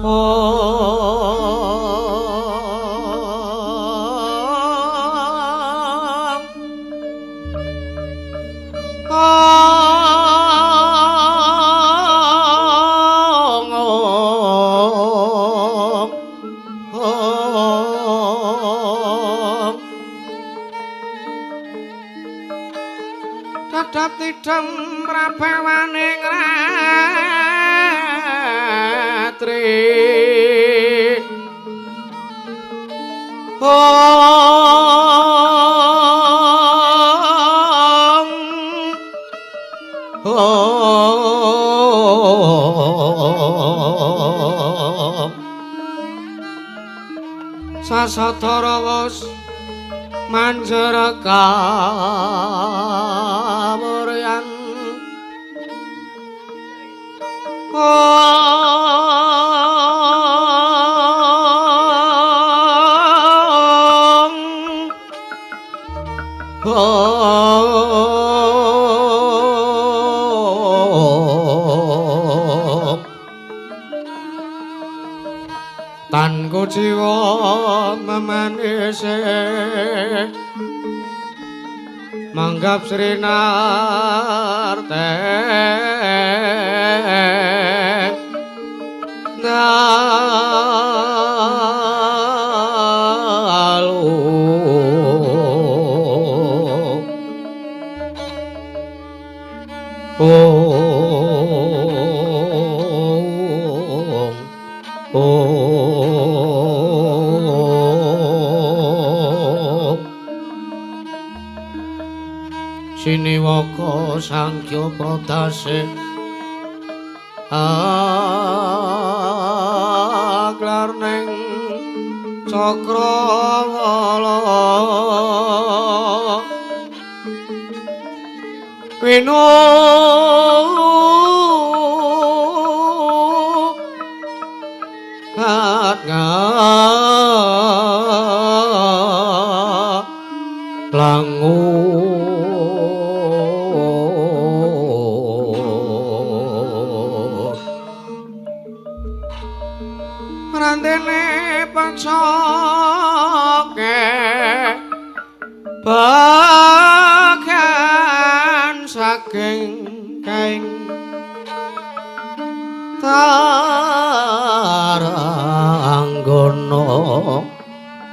Dadap tidem prabawaning ratri. Ong ong sasatara wus manjara kamuryan. Ong ong tan kuciwa memanise manggap srinarte dalu. Ong ong siniwaka sangkya pradase aglar ning cakrawala winu langu. Rantene paksake bagian saking kaing taranggana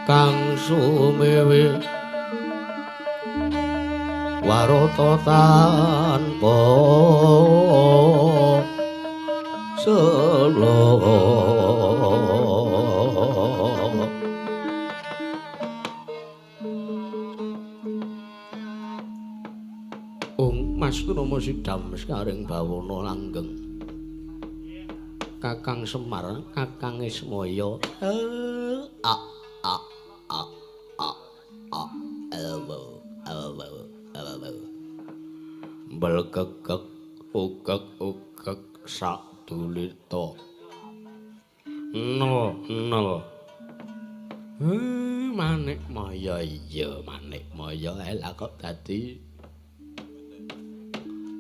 kang sumewe warata tanpa selo. Ung Mas Kromo sidam sekaring bawana langgeng. Kakang Semar, Kakang Ismaya. A a a a a l l l l. Belkekek ukek ukek sak dulita. Nol nol. Manik Maya iya, Manik Maya lah kok dadi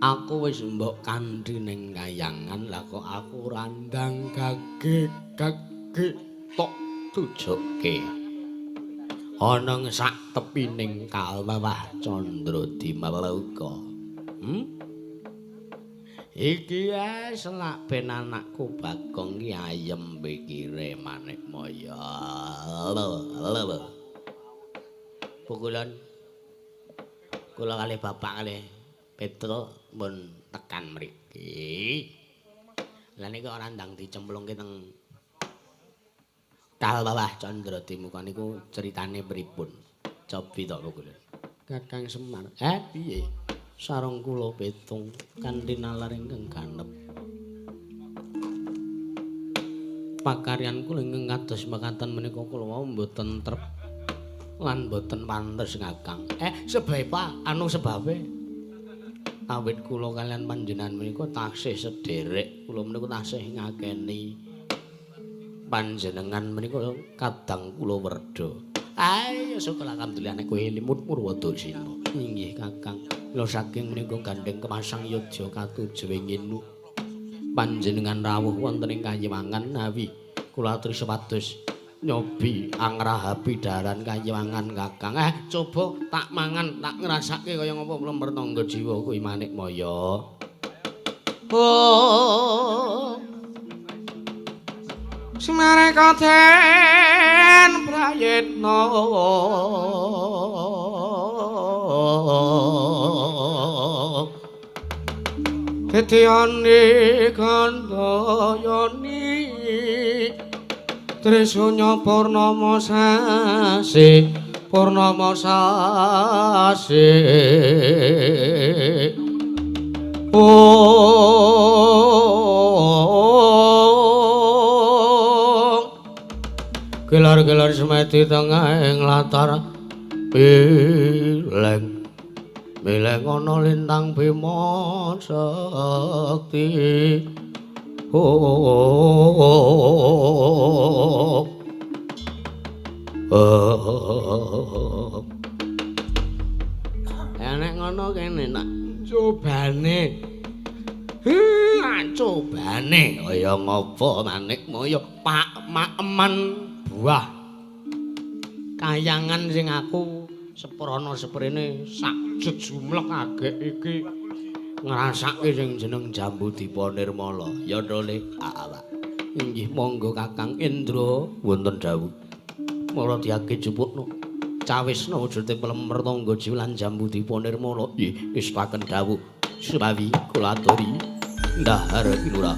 aku wis mbok kandhi ning kayangan lah kok aku randang gage gage tok tujuke ana sak tepining kawah Candra Dimaloka. Iki ae selak ben anakku Bagong ki ayem pikire Manik Maya. Pukulan kula kalih bapak kalih Petro mun tekan mriki. Lah niku ora ndang dicemplungke teng Kalawah Candra Dimuka niku ceritane pripun? Cobi to pukulan. Kakang Semar, piye? Sareng kula petung kanthi nalar ingkang ganep. Pakaryan kula ingkang kados mekaten menika kula wau mboten trep lan mboten pantes Kakang. Sebae Pak, anu sebabe awit kula kalian panjenengan menika taksih sederek, kula menika taksih ngakeni panjenengan menika kadang kula werda. Ayo syukur alhamdulillah nek kowe limut Purwodasina. Inggih Kakang. Kula saking menika gandeng kemasang yoja katuju winginu. Panjenengan rawuh wonten ing kayiwangan nawi Kula aturi supados nyobi angrahapi daharan kayiwangan Kakang. Coba tak mangan, tak ngrasake kaya ngapa Plemer Tangga Jiwa kuwi Manikmaya. Oh. Semareka den prayitna. Titiyane kandayani Trisunya purnama sasi, purnama sasi. Oh, gelar-gelar semedi tengah ing latar bileng. Bileng ana lintang bima sekti. Oh. Oh. Nek ngono kene nak cobane. Cobane kaya ngopo Manikmaya Pak maeman buah kayangan sing aku seprana seprene sak jejumlek agek iki ngrasake sing jeneng Jambu Dipa Nirmala. Ya Ndole, Pak. Inggih monggo Kakang Indra wonten dawuh. Mara diage jupukno. Cawisna wujude Plemer Tangga Jiwa lan Jambu Dipa Nirmala. Nggih, istaken dawuh supawi kula aturi ndahar ilurah.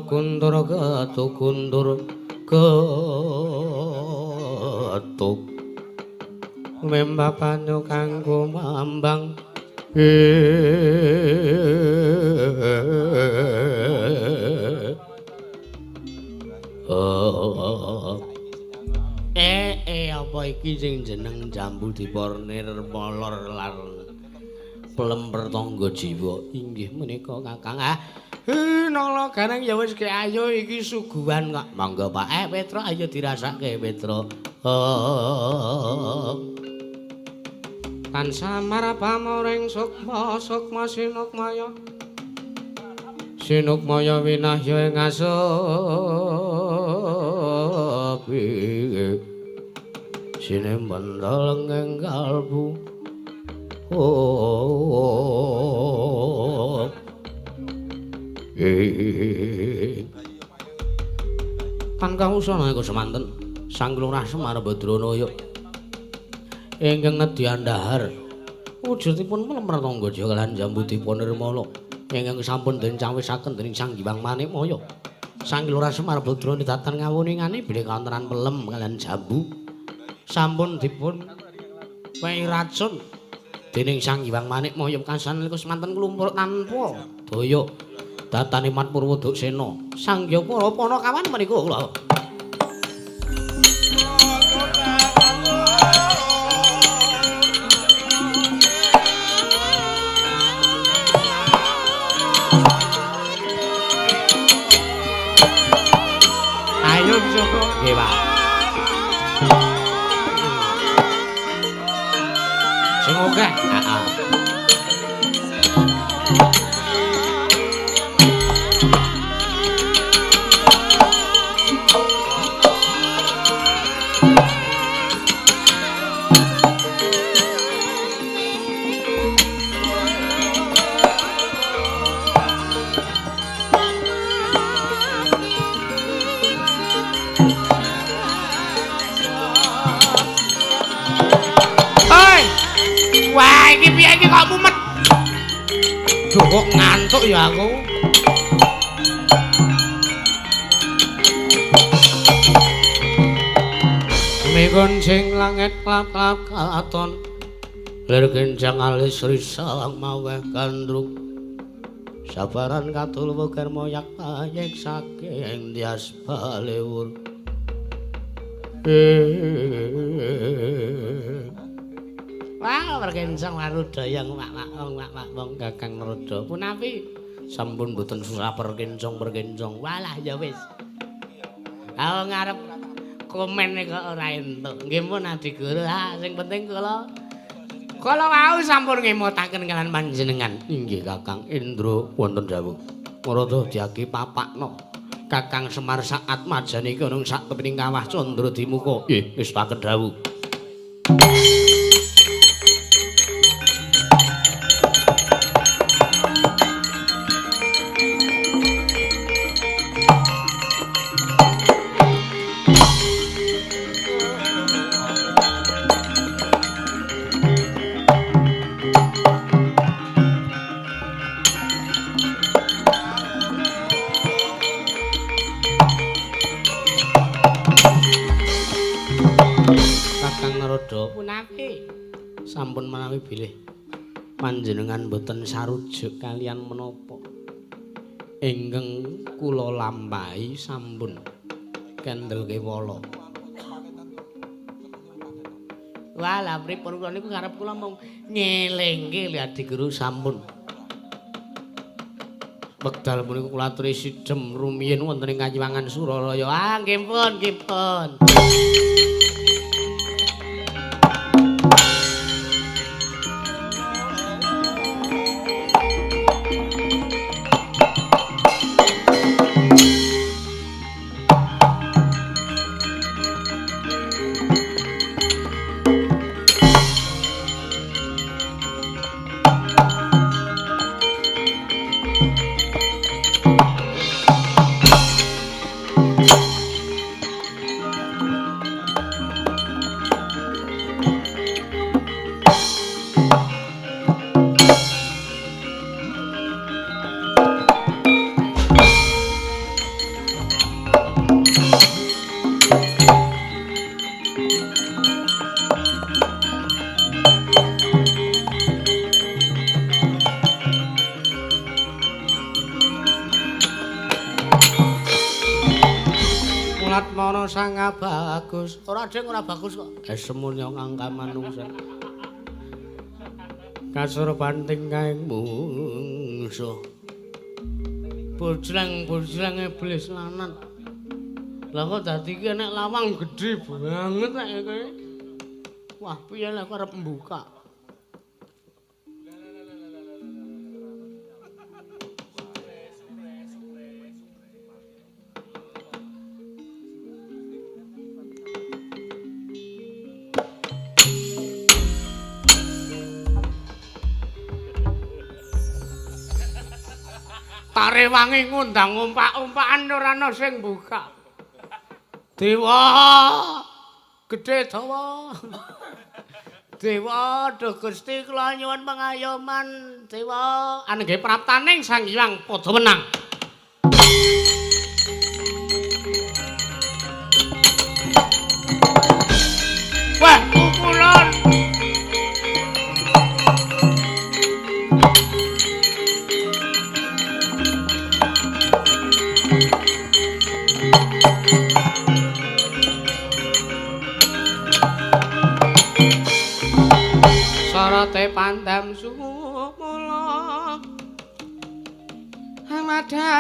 Kuntur ketuk kuntur ketuk membah banyu kang kumambang. Apa iki sing jeneng Jambu Dipa Nirmala lan Plemer Tangga Jiwa? Inggih menika Kakang. Nala gareng ya wis ke ayo iki suguhan kok. Monggo Pak. Petro ayo dirasake Petro. Tan samar pamoring sukma sukma sinukmaya. Sinukmaya winahya ing asepi. Sinemendal ing kalbu. Oh. Tan kawusana iku semanten Sang Lurah Semar Badrana ya ingkang ngedyan dahar wujudipun Plemer Tangga Jiwa lan Jambu Dipa Nirmala ingkang sampun den cawisaken dening Sang Hyang Manikmaya. Sang Lurah Semar Badrana datan ngawuningane bilih kawontenan pelem kaliyan jambu sampun dipun wehi racun dening Sang Hyang Manikmaya kasan niku semanten klumpur tanpa daya. Datane Mat Purwoduksena Sang Hyang para panakawan menika kula. Greh. Heeh. Wah, iki piye iki kok mumet? Duh, kok ngantuk ya aku. Mikoncing langit klap-klap katon. Lir kencang alis risang maweh gandrung. Sabaran katul weger moyak payek saking dias balewur. Wah, perkencang warudayang wak-wak wong Kakang Narada. Punapi sampun mboten susah perkencong-perkencong. Walah ya wis. Aku ngarep komen kok ora entuk. Nggih pun Adi Guru, ha sing penting kula kula wau sampun ngemutaken kalian panjenengan. Inggih Kakang Indra wonten dawuh. Narada diagi papakno. Kakang Semar saat majane iki ana sak tepining kawah Candra Dimuka. Nggih, wis paken dawuh. Sampun menawi bilih panjenengan boten sarujuk kalian menapa ingkang kula lampahi sampun kendel kewala. Wah, lha pripun kula niku karep kula mung ngelingke lho Adi Guru sampun. Wekdal punika kula aturi sidhem rumiyin wonten ing Kayiwangan Suralaya. Ah, nggih pun, nggih pun. Sangat bagus. Ora ding ora bagus kok. Esemune angka manungsa. Kasur banting kae mungsuh. Bojleng-bojleng iblis lanat. Lah kok dadi iki enek lawang gedhe banget nek kowe. Wah, piye lek arep mbuka. Tarewangi ngundang umpak-umpakan ora ana sing buka. Dewa gedhe dawa. Dewa duh Gusti kula nyuwun pengayoman dewa. Anggih praptaning Sang Hyang padha menang. Wah, pukulan. Sorote pandam sumula madhangi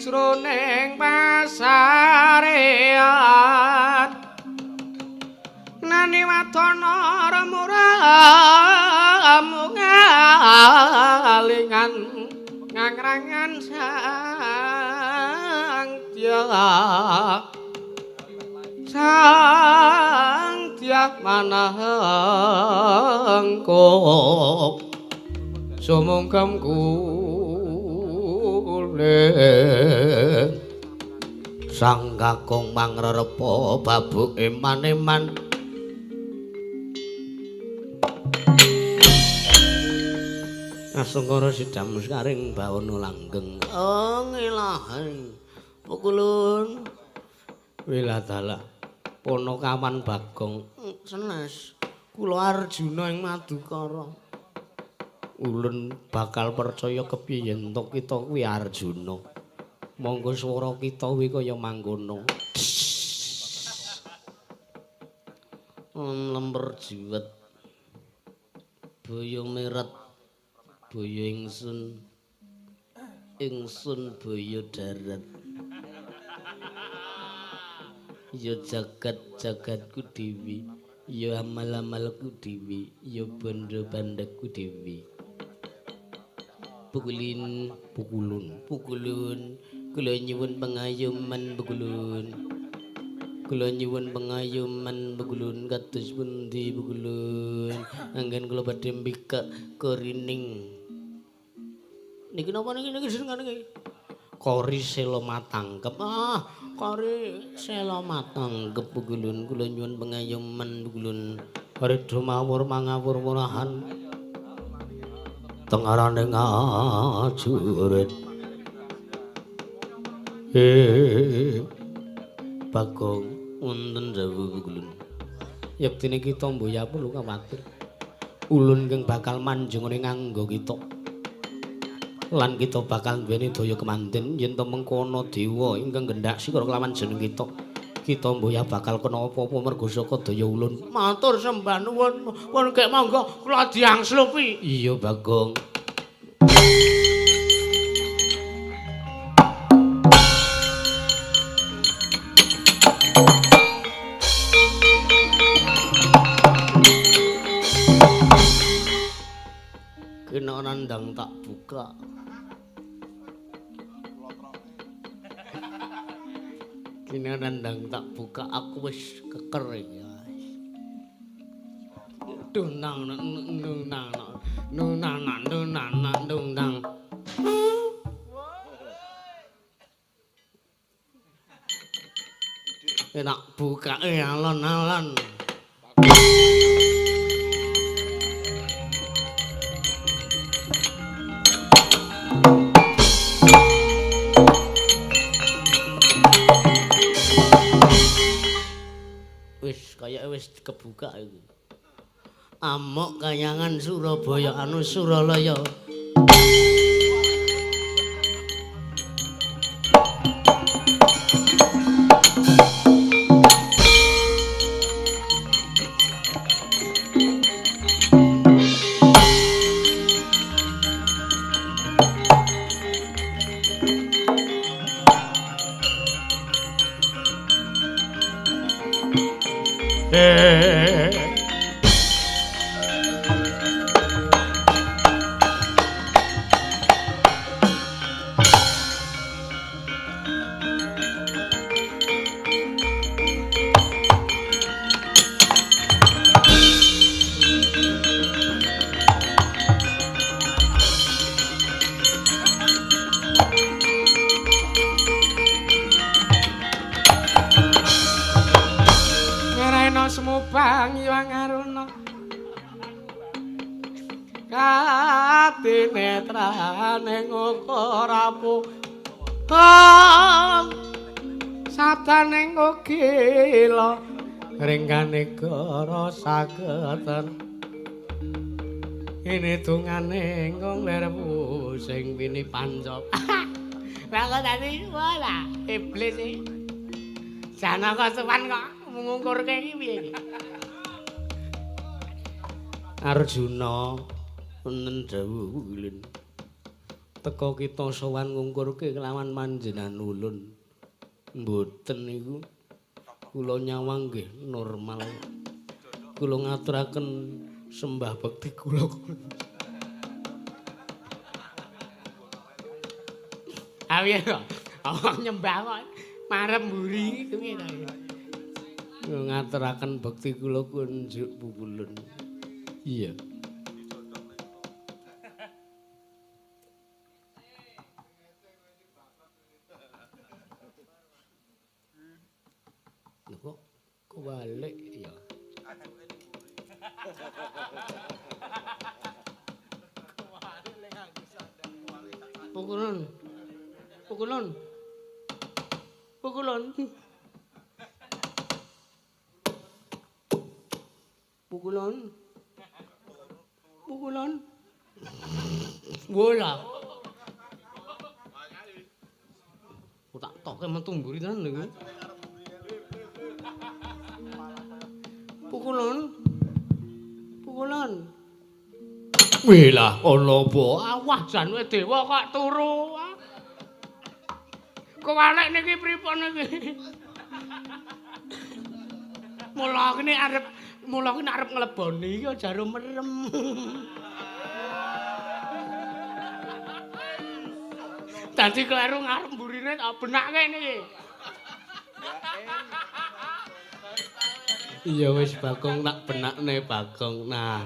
jroning pasarean nani wadana remura Kayangan sang dyah sang dyah manahengkok sumungkem kule sang kakung mangrerepa babuk eman-eman Asungkara sidam saring bawana langgeng. Oh ngilahi. Pukulun. Wiladalah Panakawan Bagong senes. Kula Arjuna ing Madukara. Ulun bakal percaya kepiye yen to kita kuwi Arjuna. Monggo swara kita kuwi kaya mangkono. Lemper jiwet. Boyo meret. Boyo ingsun. Ingsun boyo darat. Ya jagat jagatku dewi, ya amal-amalku dewi, ya bondo-bandaku dewi. Pukulin, pukulun, pukulun, kula nyuwun pangayoman pukulun. Kula nyuwun pangayoman pukulun kados pundi pukulun. Anggen kula badhe mbikak korining. Niki napa niki niki senengane niki? Kori sela matangkep. Ah, kori sela matangkep pukulun kula nyuwun pangayoman pukulun. Ridho mawur mangawur murahan. Tengarane ngajurit. Bagong wonten dawuh pukulun. Yektine kita mboya perlu kuwatir. Ulun ingkang bakal manjungane nganggo kita. Lan kita bakal duweni daya kemanten yen to mengkono dewa ingkang gendhak sikara kelawan jeneng kita. Kita mboya bakal kena apa-apa mergo saka daya ulun. Matur sembah nuwun. Pun gek monggo kula diangslupi. Iya Bagong. Kena nandang tak buka. Kena nandang tak buka aku wis keker iki. Dunang nang nang nang nang nang nang. Enak bukake alon-alon. Wis kayake wis kebuka iku. Amok kayangan Surabaya anu Suralaya. Ringkanegara sageten ini dungane ngong ler pusing wini panjop. Lah kok dadi wala iblis iki. Janaka sowan kok ngungkurke iki piye iki? Arjuna wonten dawuh ulun. Teka kita sowan ngungkurke kelawan panjenengan ulun. Mboten niku. Kula nyawang nggih normal. Kula ngaturaken sembah bekti kula. Ha piye kok? Wong nyembah kok marep mburi iki piye ta? Ngaturaken bekti kula kunjuk pukulun. Iya. Lho kok kewalik ya. Pukulun. Pukulun. Pukulun. Pukulun. Pukulun. Bola. Tak toke metu mburi tenan lho iki. Pukulun. Pukulun. Wih lah, ana apa? Awah januke dewa kok turu. Kewalek niki pripun niki? Mula kene arep mula kene arep ngleboni iki aja merem. Dadi kleru ngarep mburine tak benake niki. Iya wis Bagong tak benakne Bagong. Nah,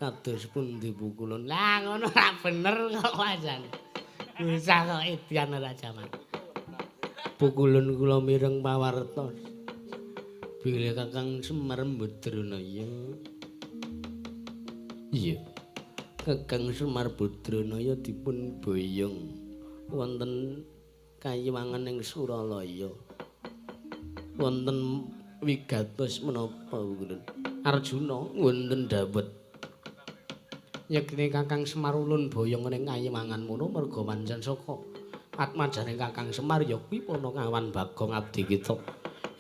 kados pundi pukulun. Lah ngono ora bener kok wajan. Bocah kok edian ora jaman. Pukulun kula mireng pawartos. Bilih Kakang Semar Badranaya. Iya. Kakang Semar Badranaya dipun boyong wonten kayiwangan ing Suralaya. Wonten wigatos menapa pukulun? Arjuna wonten dawet. Yektine Kakang Semar ulun boyong ning kayiwangan mono merga pancen saka atmajane Kakang Semar ya kuwi Panakawan Bagong abdi kita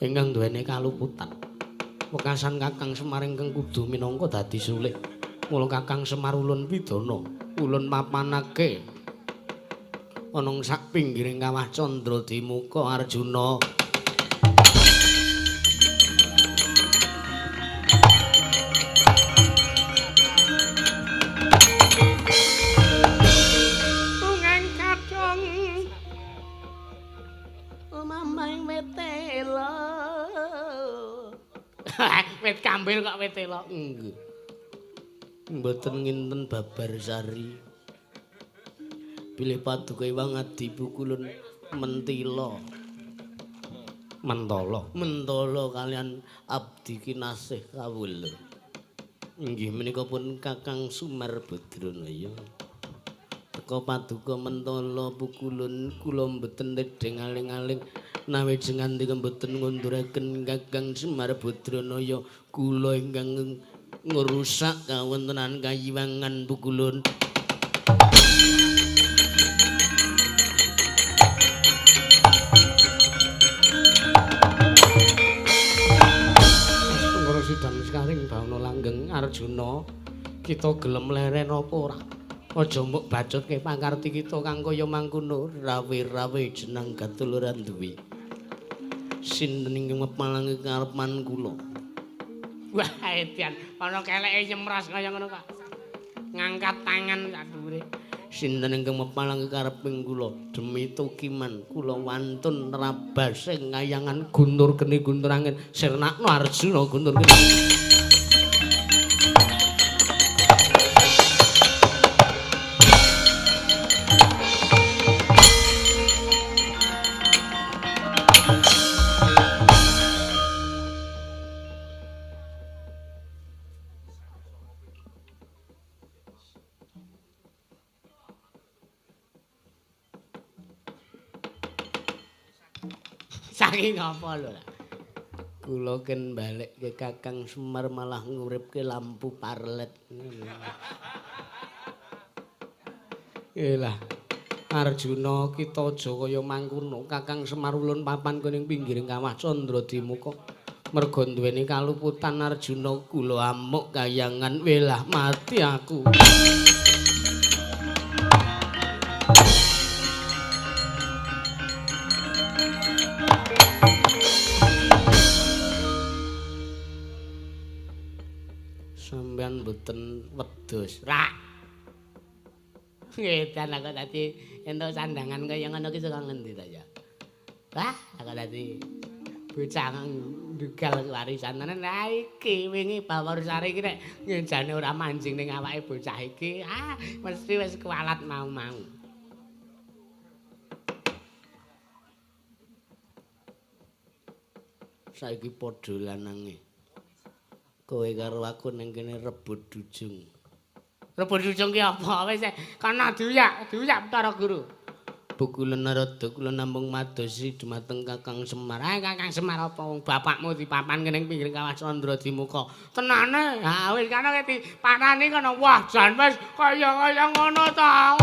ingkang duweni kaluputan. Wekasan Kakang Semar ingkang kudu minangka dadi sulih. Mula Kakang Semar ulun pidana, ulun mapanake ana sak pinggiring kawah Candra Dimuka Arjuna. Wit kambil kok wit elok. Nggih. Mboten nginten babar sari. Bilih paduka Iwang Adi pukulun mentila. Mentala. Mentala kalian abdi kinasih kawula. Inggih menika pun Kakang Sumar Badranaya. Teka paduka mentala pukulun kula mboten nedheng aling-aling. Nawi jengandika mboten ngunduraken Kakang Semar Badranaya kula ingkang ngrusak kawontenan kayiwangan pukulun. Tunggara sidang sekaring bawana langgeng Arjuna, kita gelem leren apa ora? Aja mbok bacutke pakarti kita kang kaya mangkono rawe-rawe jeneng gatul ora duwe. Sinten ingkang mepalangi karepan kula? Wah, edian ana keleke nyemras kaya ngono kok. Ngangkat tangan sak dhuwure. Sinten ingkang mepalangi kareping kula? Demi tukiman kula wantun rabas ing kayangan guntur geni guntur angin sirnakno Arjuna guntur geni. Saking apa lho? Kula ken balekke Kakang Semar malah nguripke lampu parlet. Elah. Arjuna kita aja kaya mangkono. Kakang Semar ulun papan kuning pinggiring kawah Candra Dimuka. Merga duweni kaluputan Arjuna kula amuk kayangan welah mati aku. mboten wedhus. Rak. Ngedan aku dadi entuk sandangan kaya ngono ki saka ngendi ta ya? Wah, aku dadi bocah ndugal warisan tenan. Lah iki wingi Bawarsari iki nek ngejane ora manjing ning awake bocah iki, ah mesti wis kualat mau-mau. Saiki padha lanange. Kowe karo aku ning kene rebut dujung. Rebut dujung ki apa? Wis kana diuyak, diuyak Bathara Guru. Bukulen Narada kula namung madosi dumateng Kakang Semar. Ah Kakang Semar apa wong bapakmu dipapan ning pinggir kawah Candra Dimuka. Tenane, ha wis kana diparani kana. Wah, jan wis kaya-kaya ngono ta.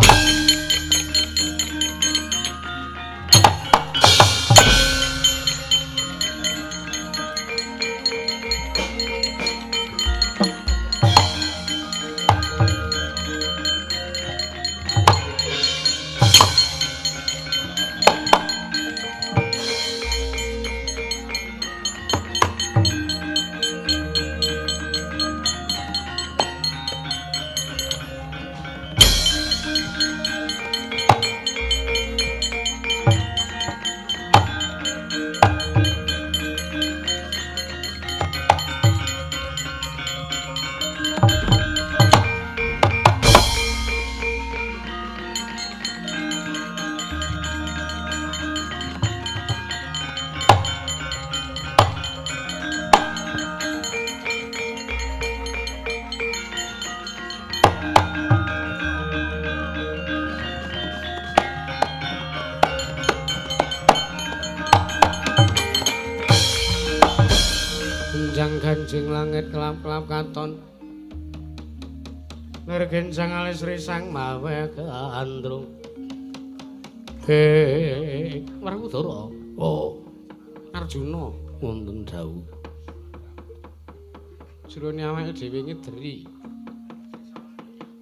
Ganjing langit kelap-kelap katon lir gencang alis risang mawe gandrung. He Werkudara. Oh Arjuna wonten dawuh. Jrone awake dhewe ngederi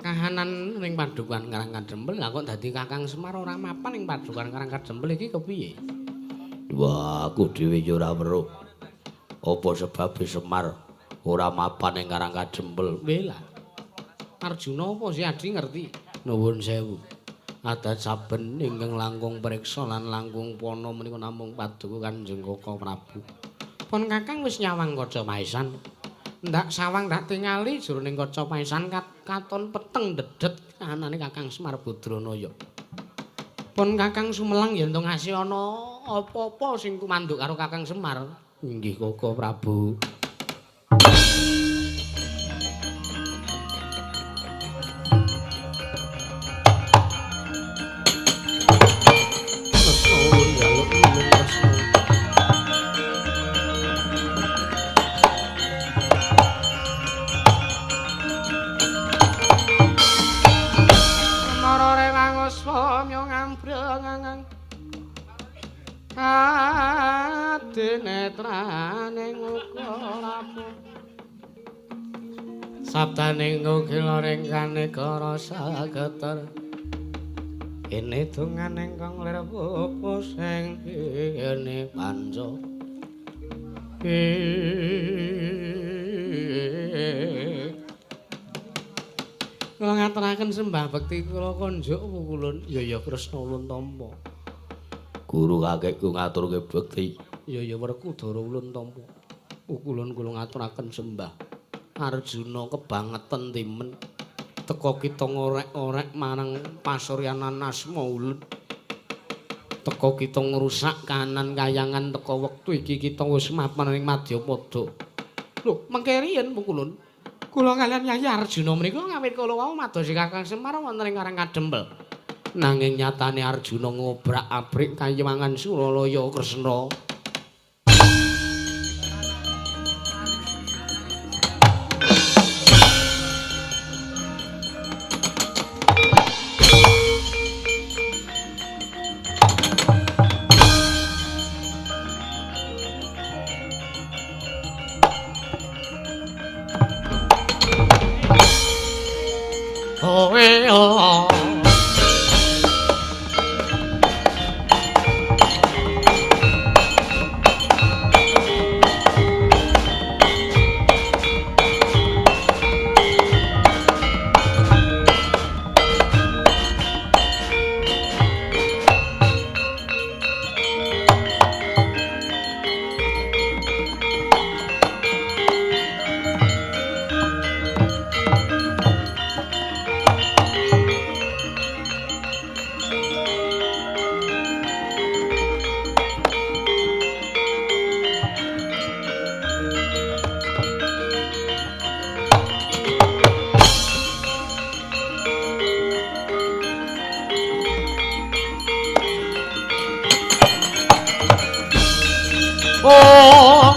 kahanan ning Padukuhan Karang Kadempel. Lah kok dadi Kakang Semar ora mapan ning Padukuhan Karang Kadempel iki kepiye? Wah, aku dhewe yo ora weruh. Apa sebabe Semar ora mapan ing Karang Kadempel? Wela. Arjuna apa si Adi ngerti? Nuwun sewu. Adat saben ingkang langkung priksa lan langkung pana menika namung paduka Kanjeng Kaka Prabu. Pun Kakang wis nyawang kaca maesan. Ndak sawang ndak tingali jroning kaca maesan katon peteng dedet kahanane Kakang Semar Badranaya. Pun Kakang sumelang yen to ngasih ana apa-apa sing kumanduk karo Kakang Semar. Inggih Kaka Prabu. Sabdaning gokila ring kanegara sageter. Kene dongane kang lir pupu sing kene panca. Kula ngaturaken sembah bekti kula konjuk pukulun. Ya ya Kresna ulun tampa. Guru kakekku ngaturke bekti. Ya ya Werkudara ulun tampa. Pukulun kula ngaturaken sembah. Arjuna kebangetan timen. Teka kita ngorek-orek marang pasuryanan asma ulun. Teka kita ngrusak kahanan kayangan teka wektu iki kita wis mapan ing Madyapada. Lho, mengke riyen pukulun. Kula kaliyan Yayi Arjuna menika ngawit kala wau madosi Kakang Semar wonten ing Karang Kadempel. Nanging nyatane Arjuna ngobrak-abrik kayiwangan Suralaya Kresna. Oh.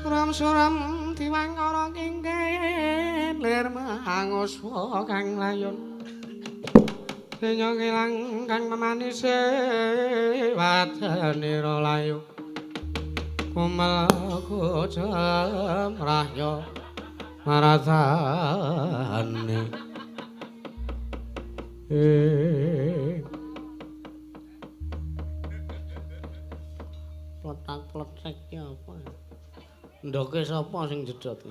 Suram-suram diwangkara kingkin lir manguswa kang layun. Sinya ngilang kang memanise wadanira layu. Kumel kucem rahya marasane. Plotak-plotek ki apa? Ndoke sapa sing jedhot?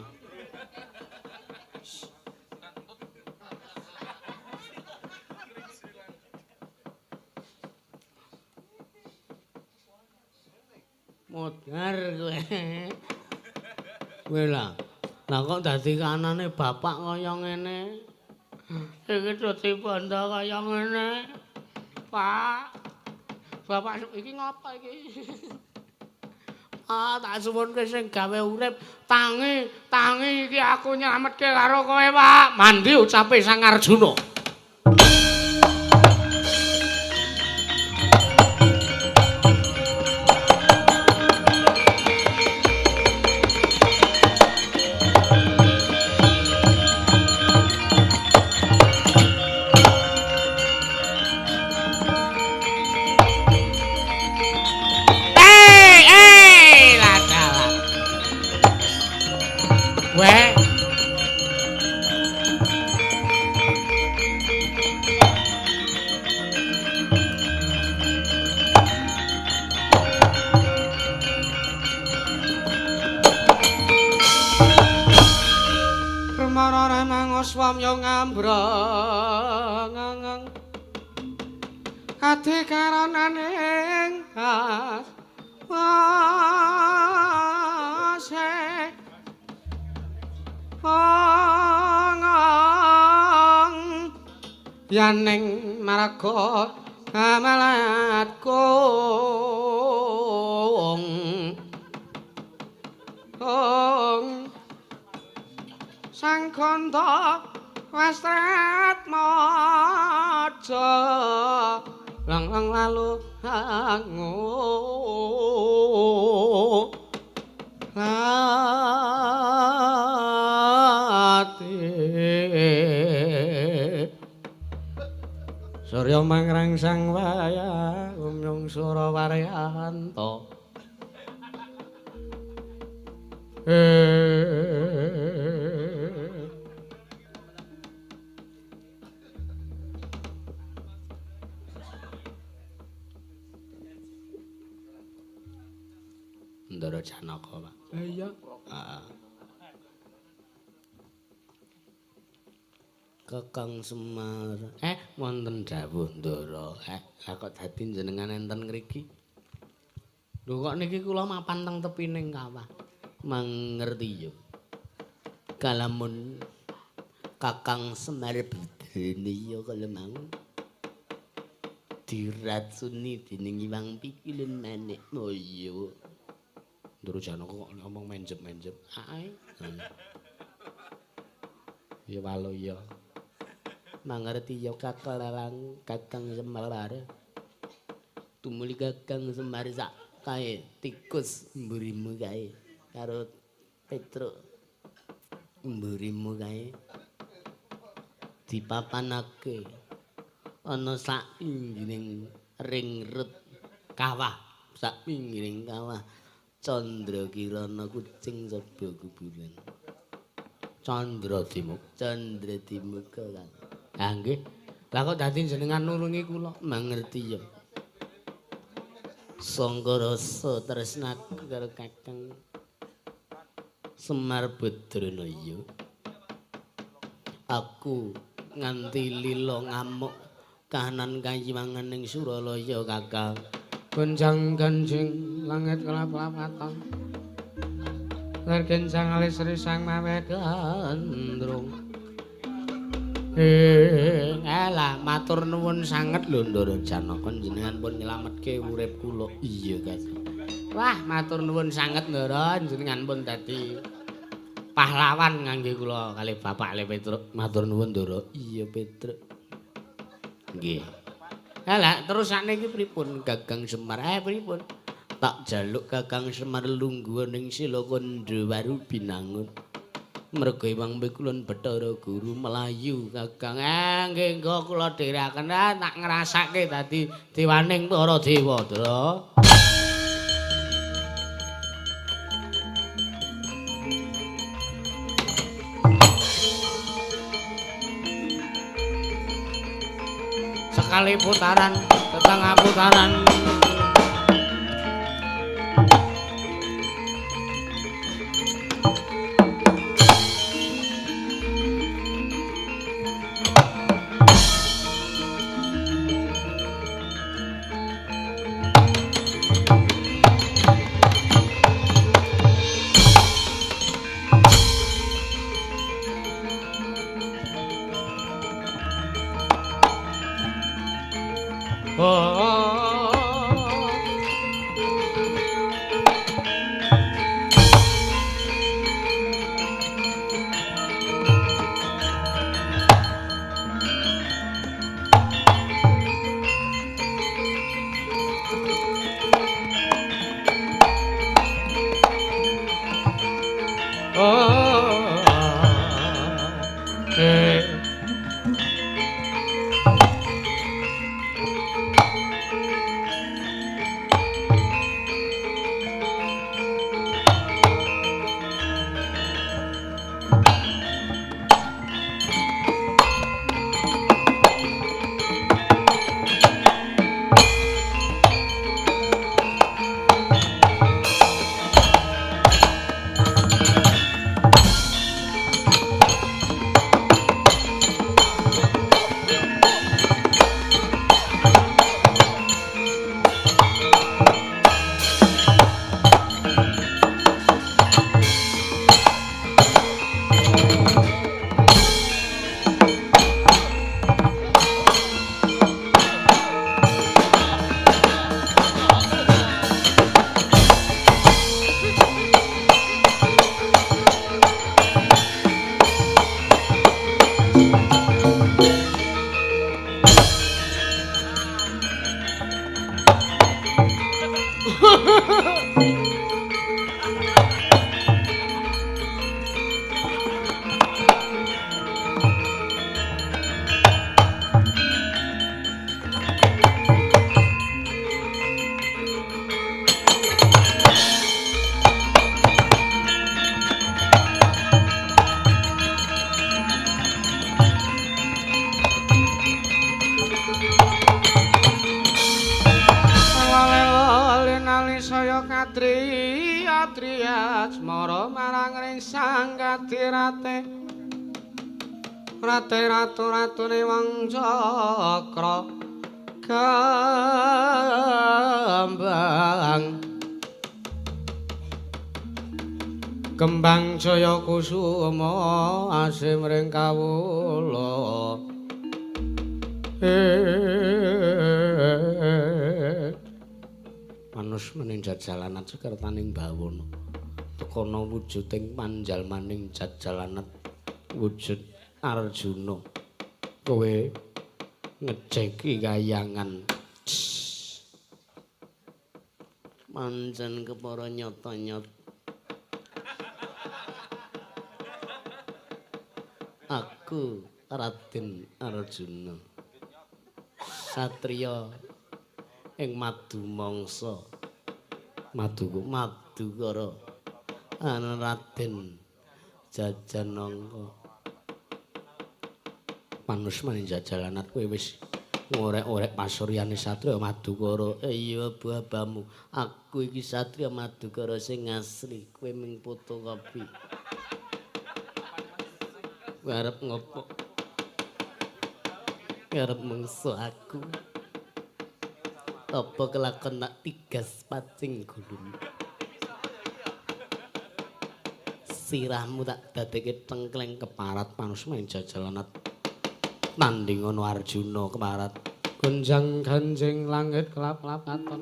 Modar kowe. Kowe lah. Lah kok dadi kanane bapak kaya ngene? Iki dadi bondo kaya ngene. Pak. Bapak iki ngapa iki? Ah, tak suwunke sing gawe urip. Tangi, tangi iki aku nyelametke karo kowe, Pak. Mandi ucape Sang Arjuna. Yaning maraga amalat kong kong sang kanta wastrat maja lang lang lalu hangu ati Surya mangrangsang waya umyung sura waryanto. Ndara Janaka, Pak. Iya. Heeh. Kakang Semar, wonten dawuh Ndara. Lah kok dadi jenengan enten ngriki? Lho kok niki kula mapan teng tepining kawah. Mangerti yo. Kalamun Kakang Semar bedene ya kala mau diracuni dening Iwang Pikulun Manik Maya. Ndara Janaka kok ngomong menjep-menjep. Ae. Ya walo ya. Mangerti ya kakang Kakang Semar. Tumuli Kakang Semar sak kae tikus mburimu kae karo Petruk mburimu kae dipapanake ana sak pinggiring ring rut kawah, sak pinggiring kawah Candra Kirana kucing saba kuburan. Candra Dimuka, Candra Dimuka kan. Ha nggih. Lah kok dadi jenengan nulungi kula? Mangerti ya. Sangga rasa tresnaku karo Kakang Semar Badranaya. Aku nganti lila ngamuk kahanan kayiwangan ing Suralaya, Kakang. Gonjang ganjing langit kelap-kelapatan. Lir kencang alis risang mawe gandrung. Alah matur nuwun sanget lho Ndara Janaka, jenengan pun nyelametke urip kula. Iya, Kakang. Wah, matur nuwun sanget Ndara, jenengan pun dadi Pahlawan ngangge kula kalih bapak le Petruk. Matur nuwun, Ndara. Iya, Petruk. Nggih. Lah terus sakniki pripun Gagang Semar? Pripun? Tak jaluk Kakang Semar lungguh ning sila Kandha Binangun. Merga iwang pikulun Bathara Guru melayu Kakang. Nggih engko kula dherekaken tak ngrasake dadi dewaning para dewa, Ndra. Sekali putaran, setengah putaran. Ratu-ratune wong cakra kembang kembang jaya kusuma asim ring kawula. Manus mening jajalanat sekertaning bawana tekono wujuding panjalmaning jajalanat wujud Arjuna. Kowe ngeceki kayangan. Pancen kepara nyata-nyata. Aku Raden Arjuna, satriya ing madumangsa Madukara ana Raden Jajanangka. Manus maning jajalanat kowe wis ngorek-orek pasuryane satriya Madukara. Iya abu-abamu, aku iki satriya Madukara sing asli, kowe ming fotokopi. Kowe arep ngopo? Kowe arep mungsu aku. Apa kelakon tak tigas pacing gulung. Sirahmu tak dadekke tengkleng keparat. Manus maning jajalanat tanding ana Arjuna keparat. Gonjang ganjing langit kelap-kelap katon.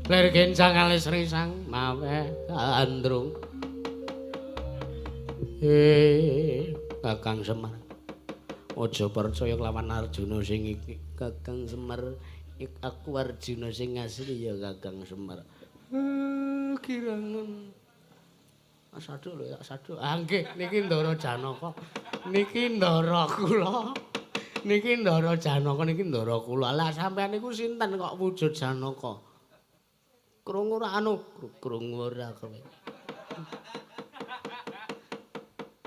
Lir gencang alis risang mawe gandrung. Kakang Semar. Aja percaya kelawan Arjuna sing iki. Kakang Semar, aku Arjuna sing asli ya Kakang Semar. Kirangan. Saduk lho, tak saduk. Ah nggih, niki Ndara Janaka. Niki ndara kula. Niki Ndara Janaka, niki ndara kula. Lah sampean niku sinten kok wujud Janaka? Krungu ora anu, krungu ora kowe.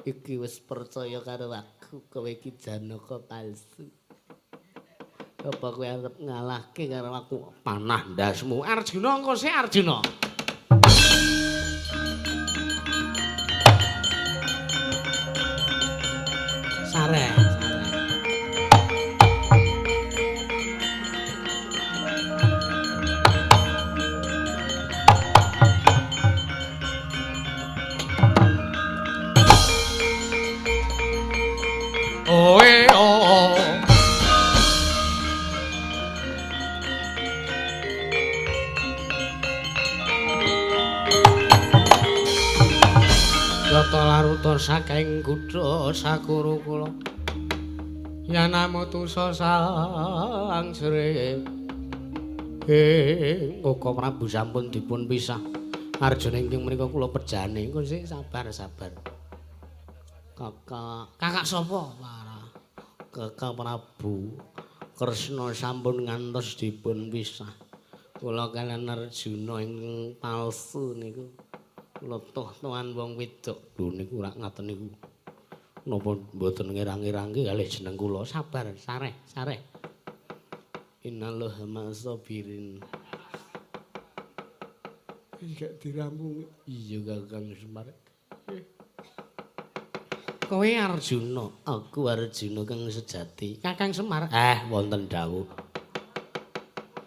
Iki wis percaya karo aku, kowe iki Janaka palsu. Apa kowe arep ngalahke karo aku? Panah ndasmu. Arjuna engko sik Arjuna. Sare, sare. Oe o. Yata laruta saking kutha Sakuru kula. Yanamutusa sang sri. Koko Prabu sampun dipun pisah. Arjuna ingkang menika kula pejane. Engko sik sabar-sabar. Kakak, kakak sapa? Kakak Prabu Kresna sampun ngantos dipun pisah. Kula kaliyan Arjuna ingkang palsu niku. Kula toh-tohan wong wedok. Lho niku ora ngaten niku. Napa mboten ngerang-erangke kalih jeneng kula. Sabar, sareh, sareh. Innallaha ma'as-sabirin. Enggak dirampungi. Iya Kakang Semar. Kowe Arjuna, aku Arjuna kang sejati. Kakang Semar, wonten dawuh.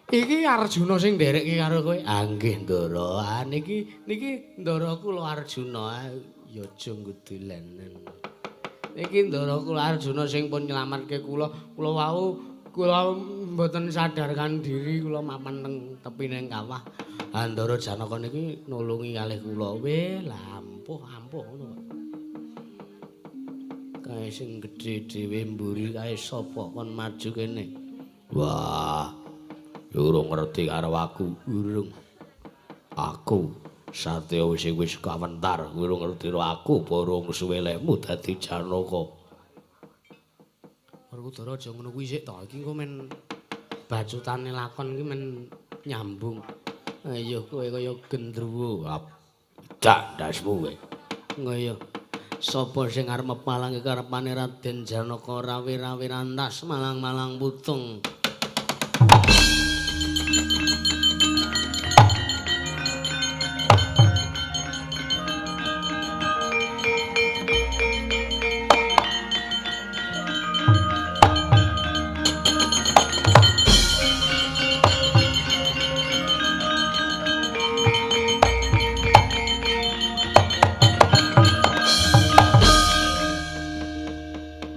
Iki Arjuna sing nderekke karo kowe. Ah nggih, Ndara. Ah niki niki ndara kula Arjuna. Ya aja nggodolanan. Niki ndara kula Arjuna sing pun nyelametke kula. Kula wau kula mboten sadarkan diri, kula mapan teng tepine kawah. Ah Ndara Janaka niki nulungi kalih kula. Weh, lampuh ampuh ngono kok. Kae sing gedhe dhewe mburi kae sapa kon maju kene. Wah, urung ngerti karo aku, urung. Aku Satya sing wis kawentar, urung ngerti karo aku apa urung suwe lehmu dadi Janaka. Werkudara aja ngono kuwi sik to, iki engko men bacutane lakon iki men nyambung. Ayo kowe kaya gendruwo. Dak ndasmu kowe. Ngoyo. Sapa sing arep mepalangi karepane Raden Janaka rawi-rawi rantas malang-malang putung.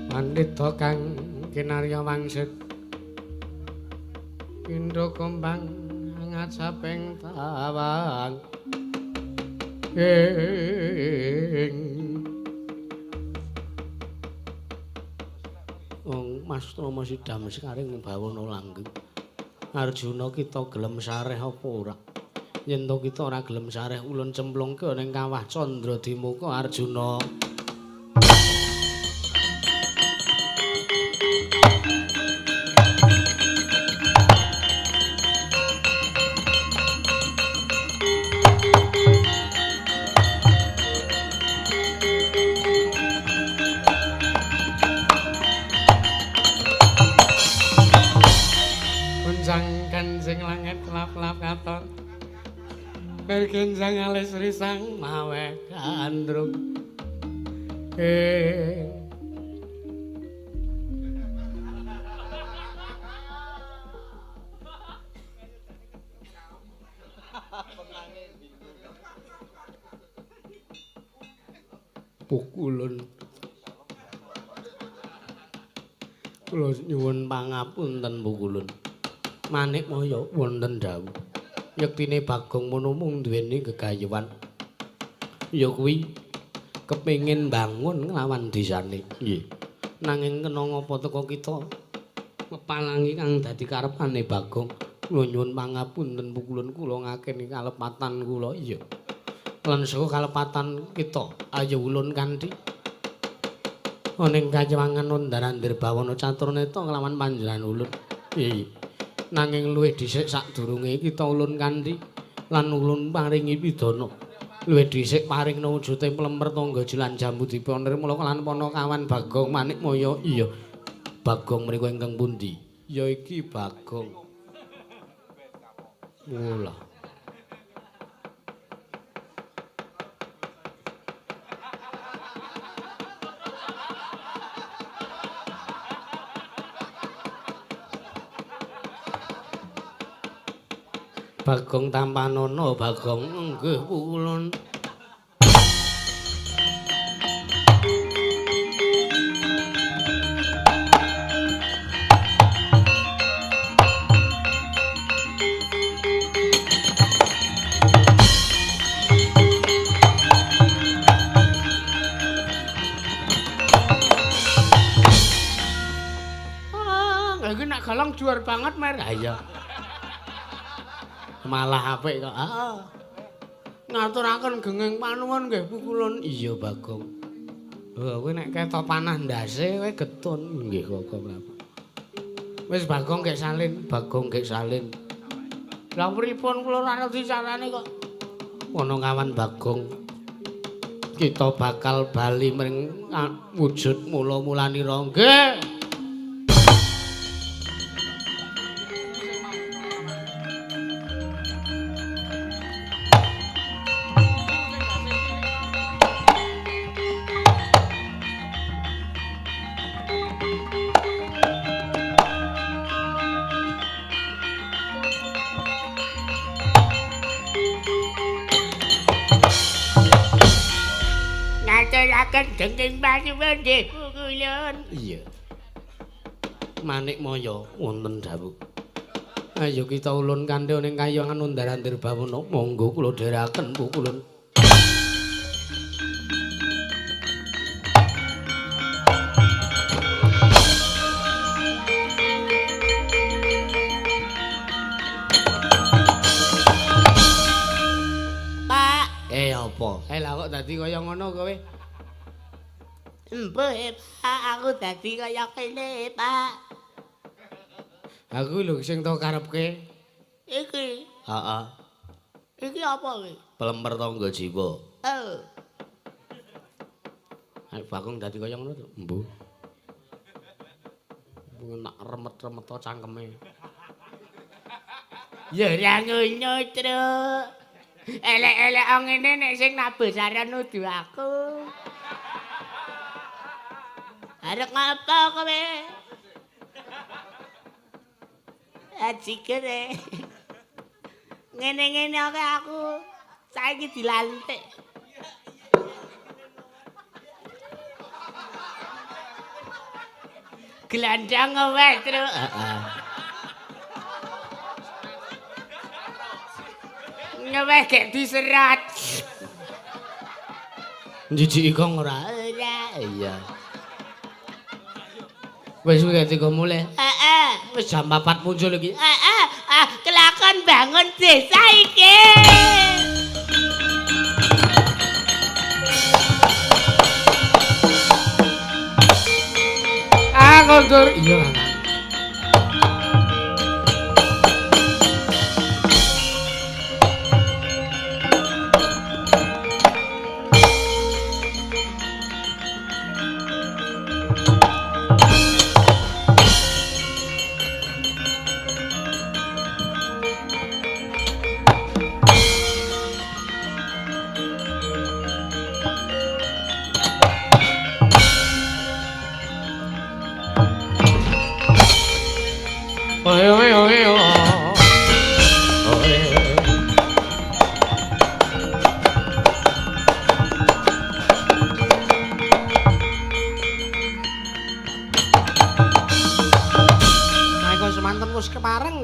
Pandhita kang kinarya wangsit Indra kembang ngajaping tawang ing Wong Mas Trama sidam sekaring bawana langgeng. Arjuna kita gelem sareh apa ora? Yen to kita ora gelem sareh ulun cemplungke ning kawah Candra Dimuka Arjuna. Bergenjang alis risang mawe gandrung. Pukulun. Kula nyuwun pangapunten pukulun. Manik maya wonten dawuh. Yektine Bagong mono mung duweni gegayuhan. Ya kuwi Kepengin bangun nglawan desane. Nggih. Nanging kena ngapa teka kita ngepalangi kang dadi karepane Bagong. Kula nyuwun pangapunten pukulun kula ngakeni kalepatan kula. Iya. Lan saka kalepatan kita ayo ulun kanthi ana ing kayewangan Undaran Dirbawana Catraneta nglawan panjenengan ulun. Iya. Nanging luwih dhisik sadurunge kita ulun kanthi lan ulun paringi pidana. Luwih dhisik paringna wujude plemer tangga jilan jambu dipa nirmala lan panakawan Bagong Manikmaya. Iya. Bagong mriku ingkang pundi? Ya iki Bagong. Mula. Bagong tampanana Bagong nggih pukulun. Ah, iki nek galang juar banget mer. Ha iya. Malah apik kok. Heeh. Ngaturaken genging panuwun nggih pukulun. Iya Bagong. Lha kowe nek ketok panah ndase kowe getun. Nggih Koko Prabu. Wis Bagong gek salin, Bagong gek salin. Lah pripun kula ora ngerti carane kok. Ana kawan Bagong. Kita bakal bali mring wujud mula-mulanira. Nggih. Dengking panuwun nggih pukulun. Iya. Manikmaya wonten dawuh. Ayo kita ulun kanthi ning kayangan Undaran Dirbawana. Monggo kula dherekaken pukulun. Pak, apa? Lah kok dadi kaya ngono kowe? Embuh, Pak, aku dadi kaya kene, Pak. Aku lho sing tau karepke. Iki. Heeh. Iki apa iki? Plemer tangga jiwa. Oh. Ayo Bagong dadi kaya ngono to. Embuh. Embuh nak remet-remet cangkeme. Ya ora ngono, Truk. Elek-elek ngene nek sing nabuh saran nuduh aku. Arep ngapa kowe? Ajikere. Ngene-ngene oke aku saiki dilantik. Gelandang kowe, Truk. Heeh. Ngeweh gek diserat. Njijiki kong ora? Ora. Iya. Wis kuwi tiga mulih. Heeh. Wis jam 4 muncul iki. Heeh, kelakon bangun desa iki. Ah, kondur. Iya, Kakang.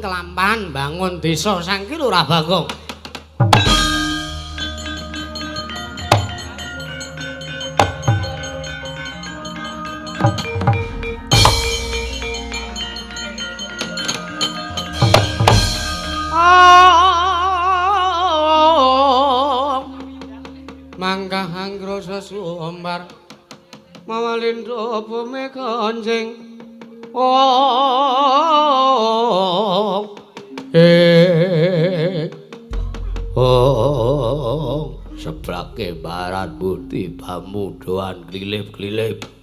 Kelampahan bangun desa saking Lurah Bagong. Mangkah anggrasa sumbar mawalindra bumi kanjeng. Oh eh oh sebrake barat bukti pamudoan klilip-klilip.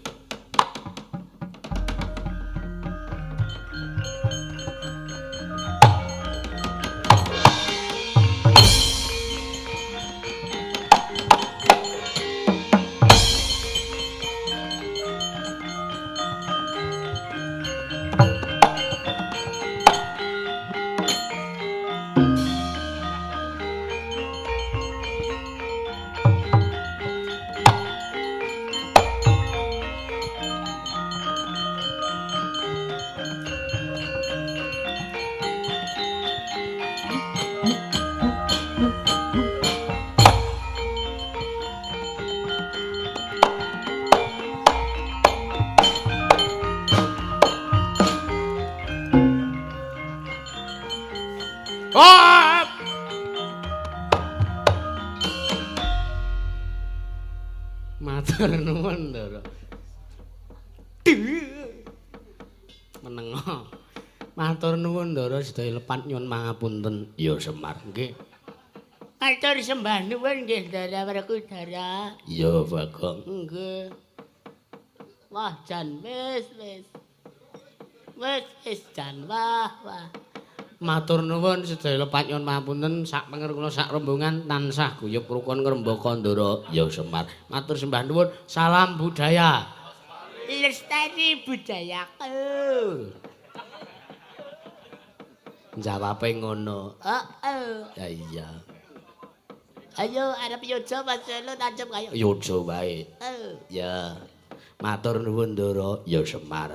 Matur nuwun, Ndara. Menengo. Matur nuwun, Ndara, sedaya lepat nyuwun pangapunten. Ya Semar, nggih. Matur sembah nuwun nggih, Ndara Werkudara. Ya Bagong. Nggih. Wah, jan wis wis. Wis wis jan wah wah. Matur nuwun sedaya lepat nyuwun pangapunten sak penger kula sak rombongan tansah guyub rukun ngrembaka, Ndara. Ya Semar. Matur sembah nuwun. Salam budaya. Lestari budayaku. Jawabe ngono. Heeh. Ya iya. Ayo arep yojo Mas Selo tancep kaya. Yojo wae. Heeh. Ya. Matur nuwun, Ndara. Ya Semar.